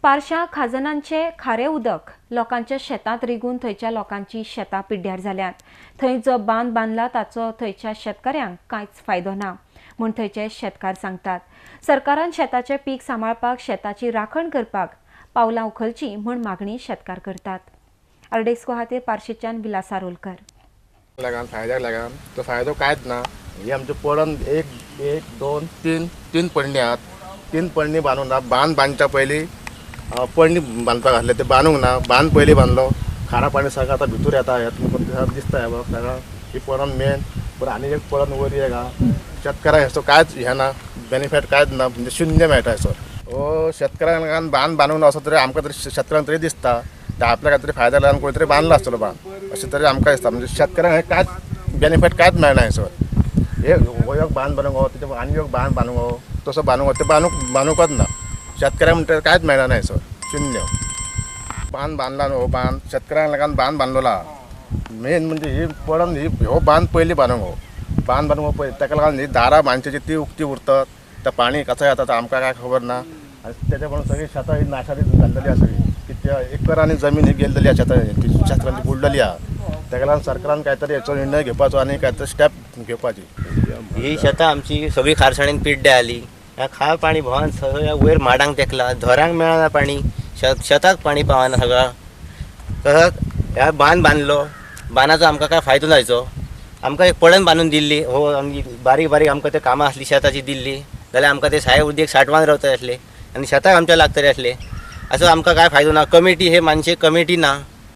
पारशा खाजनांचे खारे उदक लोकांच्या शेतांत रिगून थंयच्या लोकांची शेतां पिड्ड्यार जाल्यांत. थंय जो बांद बांदला ताचो थंयच्या शेतकऱ्यांक कांयच फायदो ना म्हूण थंयचे शेतकार सांगतात. सरकारान शेताचें पीक सांबाळपाक, शेताची राखण करपाक पावलां उखलची म्हूण मागणी शेतकार करतात. आरडेस्को खातीर पार्शेच्यान विलास आरोलकर. लागन फायद्याक लागन तो फायदो कांयच ना. हे आमचे पडन एक एक दोन तीन तीन पडणी आहात. तीन पडणी बांदूंक ना. बांद बांदच्या पयलीं पडणी बांदपाक आसले ते बांदूंक ना. बांद पयलीं बांदलो, खारा पाणी सगळं आतां भितर येता. हे तुमकां दिसता हे बघ सगळं ही पडन मेन बरं. आनी एक पडन वयर एक आहा. शेतकऱ्यांक हेचो कांयच हें ना, बेनिफीट कांयच ना, म्हणजे शुन्य मेळटा हेचो. हो शेतकऱ्यांक बांद बांदूंक ना असो तरी आमकां तरी शेतकऱ्यांक तरी दिसता. आपल्या कांय तरी फायदा लागून कोणी तरी बांदलो आसतलो बांद अशें तरी आमकां दिसता. म्हणजे शेतकऱ्यांक हें कांयच बेनिफीट कांयच मेळना हेचो. हे हो एक बांद बांदूंक हो, तेजे आनी एक बांद बांदूंक हो, तसो बांदूंक हो, ते बांदूंकच ना. शेतकऱ्यांक म्हणटा कांयच मेळना हेचो, शुन्य. बांद बांदला न्हू हो बांद शेतकऱ्यांक लागून बांद बांदलोला. मेन म्हणजे ही पडन ही हो बांद पयलीं बांदूंक हो, बांद बांदूंक हो पयलीं. ताका लागून ही दारां मानशेची ती उक्ती उरतात. त्या पाणी कसं येता ते आमकां काय खबर ना. आनी तेच्या म्हणून सगळी शेतां ही नाशाडी जाल्लेली आसा. सगळी कित्या एकरांनी जमीन ही गेल्लेली आसा, शेतकऱ्यांची बुडलेली आसा. ताका लागून सरकारान काय तरी हेचो निर्णय घेवपाचो आनी काय तरी स्टेप घेवपाची. ही शेतां आमची सगळी खारसाणेन पिड्ड्यार जाली. ह्या खार पाणी भोंवन सगळ्या वयर माडांक तेकला, झरांक मेळना पाणी, शेताक पाणी पावना सगळं. तसोच ह्या बांद बांदलो, बांदाचो आमकां काय फायदो जायचो. आमकां एक पडण बांदून दिल्ली हो आमची बारीक बारीक आमकां ते कामां आसली शेताची दिल्ली जाल्यार आमकां ते साय उदक साठवान रावतले आसले आनी शेताक आमच्या लागतले आसले. असो आमकां काय फायदो ना. कमिटी हे मानशे कमिटी ना.